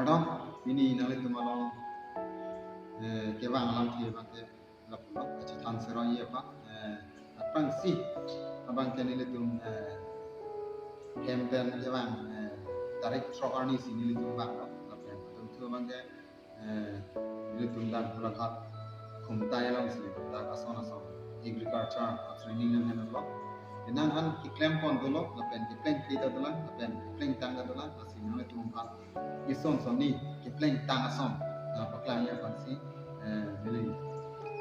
Ardong ini nale tumalong kewang alam thi bangke lapulo chi than sero ye pa aprang si abang ke nile tum hem pen kewang tarik tro arni si nile tum bang lo lapen tum thu bangke nile tum dan pura khum tai long si ta ason ason agriculture training nan hen lo nang han ki klem pon dolo lapen ki pleng ki ta dola lapen ki pleng tang ta dola asi nile tum han ison son ni ki pleng tang ason na paklang ya pan si nile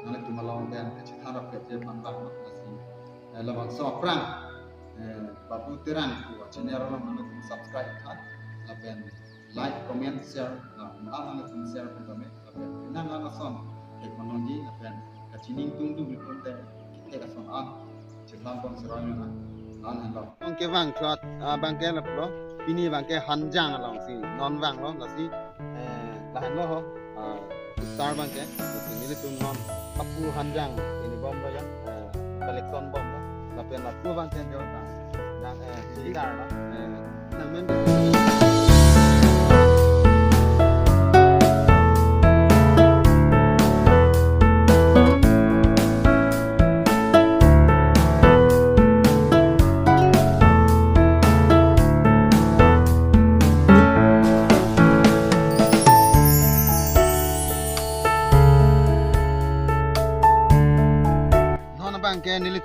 nale tumalong den chi tharap ke je pan bang asi labang so prang babu terang ku channel lo nale tum subscribe tha lapen like comment share na nale tum share pun dame lapen nang an ason ke konon ji lapen ka chining tung du bilkul te ki te ason an chitlam pon seroi na an han lo ong ke wang thot bang ke la pro pini bang ke han jang long si non wang lo la si la han lo ho star bang ke ni le tum non apu han jang ini bom lo ya collection bom lo la pen la pu bang ke jo ta dang star lo nang men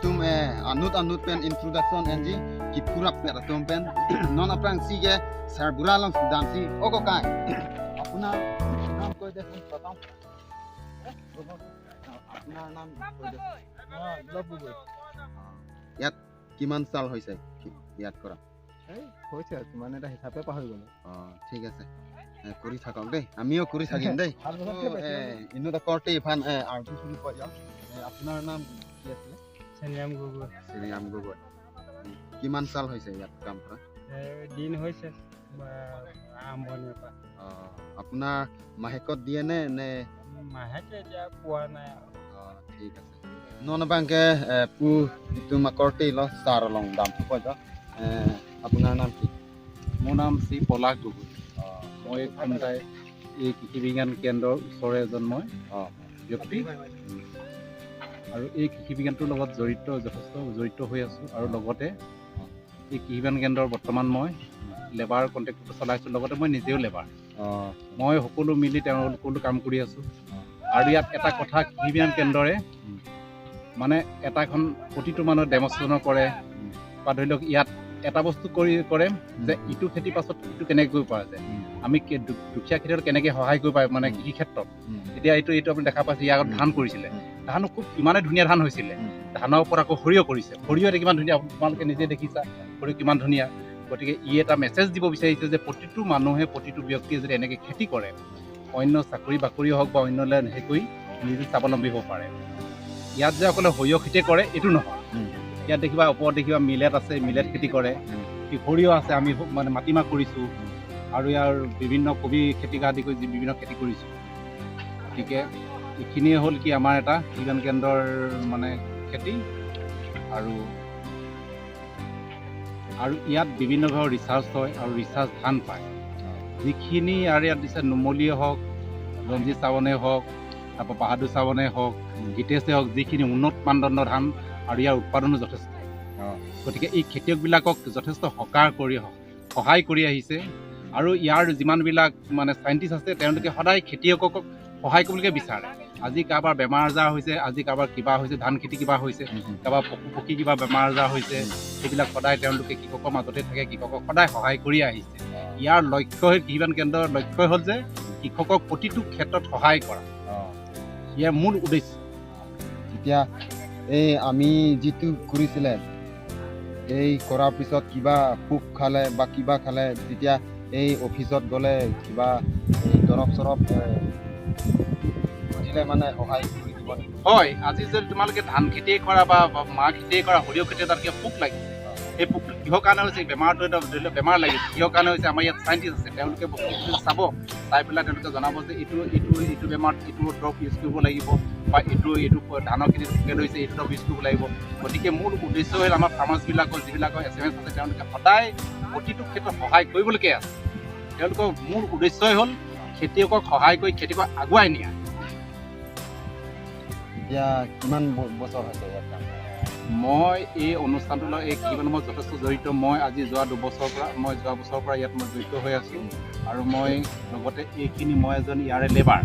tum anut anut pen introduction enji ki purap pe tum pen non aprang si ge sar buralong dam si oko kai apuna নাম কই দেখুন প্রথম আপোনাৰ নাম কই দেখুন ইয়াত কিমান সাল হৈছে ইয়াত কৰা এই হৈছে কিমান এটা হিচাপে পাহৰি গলো অ ঠিক আছে কৰি থাকক দেই আমিও কৰি থাকিম দেই ইনো দা কৰতে ইফান আৰটো শুনি পাই যাও আপোনাৰ নাম কি আছিল চেনিৰাম গগৈ চেনিৰাম গগৈ কিমান সাল হৈছে ইয়াত কাম কৰা দিন হৈছে আৰম্ভণিৰ পৰা আপোনাৰ মাহেকত দিয়ে নে নে মাহেকে এতিয়া পোৱা নাই ঠিক আছে নন বাংকে পু তোমা কৰতে ল সাৰ লং দাম পাই যা আপোনাৰ নাম কি মোৰ নাম শ্ৰী পলাশ গগৈ মই খুমটাই এই কৃষি বিজ্ঞান কেন্দ্ৰৰ ওচৰৰে এজন মই ব্যক্তি আৰু এই কৃষি বিজ্ঞানটোৰ লগত জড়িত যথেষ্ট জড়িত হৈ আছোঁ আৰু লগতে এই কৃষি বিজ্ঞান কেন্দ্ৰৰ বৰ্তমান মই লেবাৰ কণ্ট্ৰেক্টটো চলাইছোঁ লগতে মই নিজেও লেবাৰ মই সকলো মিলি তেওঁলোকৰো কাম কৰি আছোঁ আৰু ইয়াত এটা কথা কৃষি বিজ্ঞান কেন্দ্ৰৰে মানে এটাখন প্ৰতিটো মানুহে ডেমনষ্ট্ৰেশ্যন কৰে বা ধৰি লওক ইয়াত এটা বস্তু কৰি কৰে যে ইটো খেতিৰ পাছত ইটো কেনেকৈ কৰিব পৰা যায় আমি দুখীয়া খেতিয়ক কেনেকৈ সহায় কৰিব পাৰে মানে কৃষি ক্ষেত্ৰত এতিয়া এইটো এইটো আপুনি দেখা পাইছে ইয়াৰ আগত ধান কৰিছিলে ধানো খুব ইমানে ধুনীয়া ধান হৈছিলে ধানৰ ওপৰত আকৌ সৰিয়হ কৰিছে সৰিয়হ কিমান ধুনীয়া তোমালোকে নিজে দেখিছা সৰিয়হ কিমান ধুনীয়া গতিকে ই এটা মেছেজ দিব বিচাৰিছে যে প্ৰতিটো মানুহে প্ৰতিটো ব্যক্তিয়ে যদি এনেকৈ খেতি কৰে অন্য চাকৰি বাকৰি হওক বা অন্য হেৰি কৰি নিজে স্বাৱলম্বী হ'ব পাৰে ইয়াত যে অকলে সৰিয়হ খেতি কৰে এইটো নহয় ইয়াত দেখিবা ওপৰত দেখিবা মিলেট আছে মিলেট খেতি কৰে সৰিয়হ আছে আমি মানে মাটিমাহ কৰিছোঁ আৰু ইয়াৰ বিভিন্ন কবি খেতি আদি কৰি বিভিন্ন খেতি কৰিছোঁ গতিকে এইখিনিয়ে হ'ল কি আমাৰ এটা কৃষি কেন্দ্ৰৰ মানে খেতি আৰু আৰু ইয়াত বিভিন্ন ধৰণৰ ৰিচাৰ্চ হয় আৰু ৰিচাৰ্চ ধান পায় যিখিনি আৰু ইয়াত দিছে নুমলীয়ে হওক ৰঞ্জিত চাৱনেই হওক তাৰপৰা বাহাদুৰ চাৱনেই হওক গীতেছে হওক যিখিনি উন্নত মানদণ্ডৰ ধান আৰু ইয়াৰ উৎপাদনো যথেষ্ট গতিকে এই খেতিয়কবিলাকক যথেষ্ট সকাহ কৰি সহায় কৰি আহিছে আৰু ইয়াৰ যিমানবিলাক মানে চাইণ্টিষ্ট আছে তেওঁলোকে সদায় খেতিয়কক সহায় কৰিবলৈকে বিচাৰে আজি কাৰোবাৰ বেমাৰ আজাৰ হৈছে আজি কাৰোবাৰ কিবা হৈছে ধান খেতি কিবা হৈছে কাৰোবাৰ পশু পক্ষী কিবা বেমাৰ আজাৰ হৈছে সেইবিলাক সদায় তেওঁলোকে কৃষকৰ মাজতে থাকে কৃষকক সদায় সহায় কৰি আহিছে ইয়াৰ লক্ষ্য কৃষি বিজ্ঞান কেন্দ্ৰৰ লক্ষ্য হ'ল যে কৃষকক প্ৰতিটো ক্ষেত্ৰত সহায় কৰা ইয়াৰ মূল উদ্দেশ্য এতিয়া এই আমি যিটো কৰিছিলে এই কৰাৰ পিছত কিবা পোক খালে বা কিবা খালে তেতিয়া এই অফিচত গ'লে কিবা এই দৰৱ চৰৱ বুজিলে মানে সহায় কৰি দিব হয় আজি যদি তোমালোকে ধান খেতিয়ে কৰা বা মাহ খেতিয়ে কৰা সৰিয়হ খেতিয়ে তাত কিবা পোক লাগিছে এই পোকটো কিহৰ কাৰণে হৈছে বেমাৰটো এটা ধৰি লওক বেমাৰ লাগিছে কিহৰ কাৰণে হৈছে আমাৰ ইয়াত চাইণ্টিষ্ট আছে তেওঁলোকে বস্তুটো চাব চাই পেলাই তেওঁলোকে জনাব যে এইটো এইটো এইটো বেমাৰত এইটো দৰৱ ইউজ কৰিব লাগিব বা এইটো এইটো ধানৰ খেতিত পোকে ধৰিছে এইটো দৰৱ ইউজ কৰিব লাগিব গতিকে মূল উদ্দেশ্য হ'ল আমাৰ ফাৰ্মাৰ্ছবিলাকৰ যিবিলাকৰ SMS আছে তেওঁলোকে সদায় প্ৰতিটো ক্ষেত্ৰত সহায় কৰিবলৈকে আছে তেওঁলোকৰ মূল উদ্দেশ্যই হ'ল খেতিয়কক সহায় কৰি খেতিয়কক আগুৱাই নিয়া। এতিয়া কিমান বছৰ হৈছে ইয়াত কাম? মই এই অনুষ্ঠানটোৰ লগত, এই কৃষি মই যথেষ্ট জড়িত। মই আজি যোৱা 2 বছৰৰ পৰা, মই যোৱা বছৰৰ পৰা ইয়াত মই জড়িত হৈ আছোঁ। আৰু মই লগতে এইখিনি মই এজন ইয়াৰে লেবাৰ।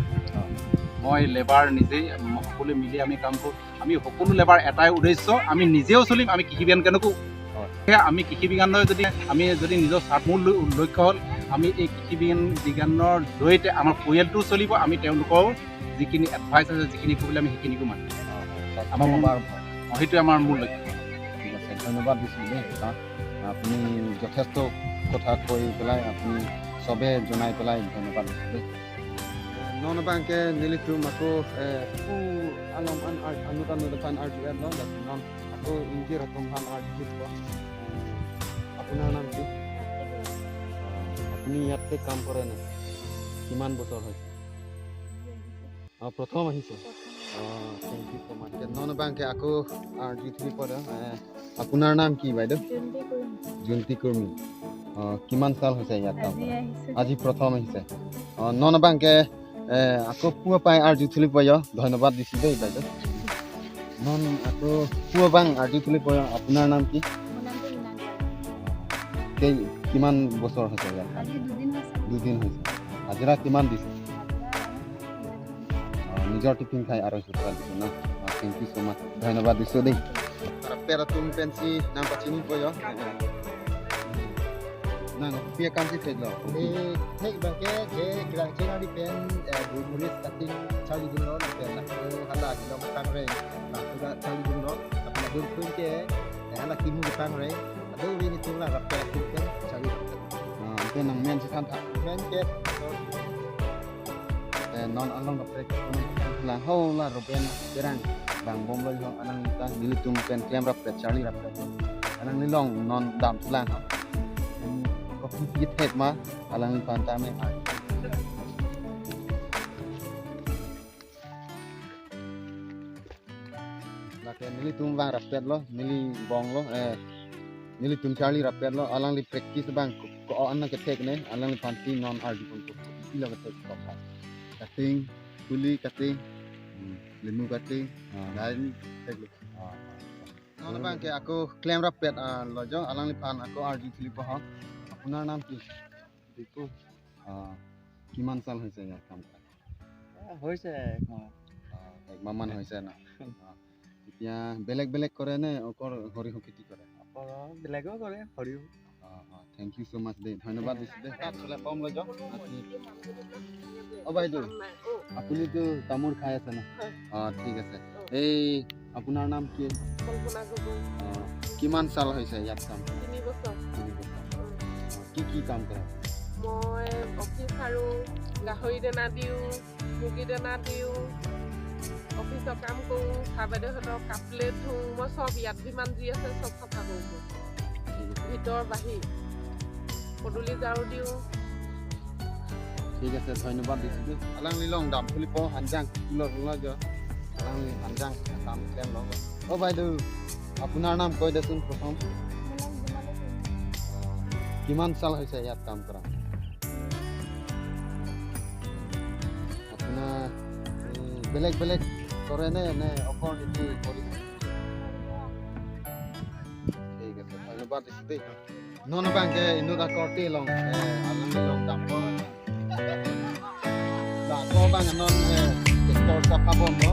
মই লেবাৰ নিজেই, সকলোৱে মিলি আমি কাম কৰোঁ। আমি সকলো লেবাৰ এটাই উদ্দেশ্য, আমি নিজেও চলিম, আমি কৃষি বিজ্ঞান কেন্দ্ৰকো। সেয়া আমি কৃষি বিজ্ঞানৰ যদি আমি যদি নিজৰ স্বাৰ্থ, মূল লক্ষ্য হ'ল আমি এই কৃষি বিজ্ঞানৰ জৰিয়তে আমাৰ পৰিয়ালটোও চলিব, আমি তেওঁলোকৰ যিখিনি এডভাইচ আছে, যিখিনি কৰিবলৈ আমি সেইখিনিকো মানিম। আমাৰ সেইটোৱে আমাৰ মূল লক্ষ্য। ঠিক আছে, ধন্যবাদ দিছোঁ দেই ছাৰ। আপুনি যথেষ্ট কথা কৈ পেলাই, আপুনি চবে জনাই পেলাই ধন্যবাদ দিছোঁ দেই। Non bangke nilitum ako pu alom an art anu tanu depan art lo non ako inji ratum han art ko। আপোনাৰ নাম কি? আপুনি ইয়াতে কাম কৰে নে? কিমান বছৰ হৈছে? অঁ, প্ৰথম আহিছে। অঁ, thank you so much. Non Banke আকৌ আৰ জি থ্ৰী পদ। আপোনাৰ নাম কি বাইদেউ? জয়ন্তী কৰ্মী। অঁ, কিমান চাল হৈছে ইয়াত কাম কৰা? আজি প্ৰথম আহিছে। অঁ, নন বাংকে আকৌ পুৱা পাই আৰ জি থ্ৰী পয়। ধন্যবাদ দিছোঁ দেই বাইদেউ। নন আকৌ পুৱা বাং আৰ জি থ্ৰী পয়। আপোনাৰ নাম কি? কেই কিমান বছৰ হৈছে ইয়াত? দুদিন হৈছে। হাজিৰা কিমান দিছে? নিজৰ টিফিন খাই 250 টকা দিছে ন? Thank you so much, ধন্যবাদ দিছোঁ দেই। Peratum pensi nang pacini po yo। Nang pia kam si lo। Eh, nek bangke je kira kira di pen murid cutting chali dun lo pen nak hala kilo pang re nak tu chali dun lo tapi nak dun pun ke hala kimu pang re ado ini tu lah rap peratum pen chali। Ah, pen nang men si than tha। Men ke non along rap la ho la roben perang bang bom lo yo anang ta nilitum pen klem rap chali rap anang lilong non dam tlang kopi pi thek ma alang pan ta me ai la ke nilitum bang rap lo nili bong lo nilitum chali rap lo alang li practice bang ko anna ke thek ne alang li pan ti non ar di pon ko pi lo ke thek ko cutting puli cutting lemu cutting dan non bang ke ako claim rap pet lo jo alang li pan ako ar di thli po। আপোনাৰ নাম কি? বিকু। কিমান চাল হৈছে ইয়াত কাম কৰা? হৈছে। একমাহ মান হৈছে ন? এতিয়া বেলেগ বেলেগ কৰে নে অকল সৰিয়হ খেতি কৰে? বেলেগো কৰে, সৰিয়হ। Thank you so much দেই, ধন্যবাদ দিছোঁ দেই। কম লৈ যাওক। অ বাইদেউ, আপুনিতো তামোল খাই আছে ন? অঁ, ঠিক আছে। এই আপোনাৰ নাম কি? অঁ, কিমান চাল হৈছে ইয়াত কাম কৰা? 3 বছৰ। 3 বছৰ। কি কি কাম কৰে? মই অফিচ সাৰোঁ, গাহৰি দানা দিওঁ, মুৰ্গী দানা দিওঁ, অফিচৰ কাম কৰোঁ, ছাৰ বাইদেউহঁতৰ কাপ প্লেট ধোওঁ। মই চব ইয়াত যিমান যি আছে চব চাফা কৰোঁ মই, ভিতৰ বাহিৰ, পদূলি ঝাৰু দিওঁ। ঠিক আছে, ধন্যবাদ দিছোঁ দেই। আলাং লিলং দাম খুলি প হানজাং ল য আলাং হানজাং কাম কেম লগ। অ বাইদেউ, আপোনাৰ নাম কৈ দেচোন প্ৰথম। কিমান চাল হৈছে ইয়াত কাম কৰা আপোনাৰ? বেলেগ বেলেগ কৰে নে নে অকল এইটো কৰি? ঠিক আছে, ধন্যবাদ দিছোঁ দেই। Non bangke inu da korti long alang long dam ko la ko bang non tractor safa bom lo।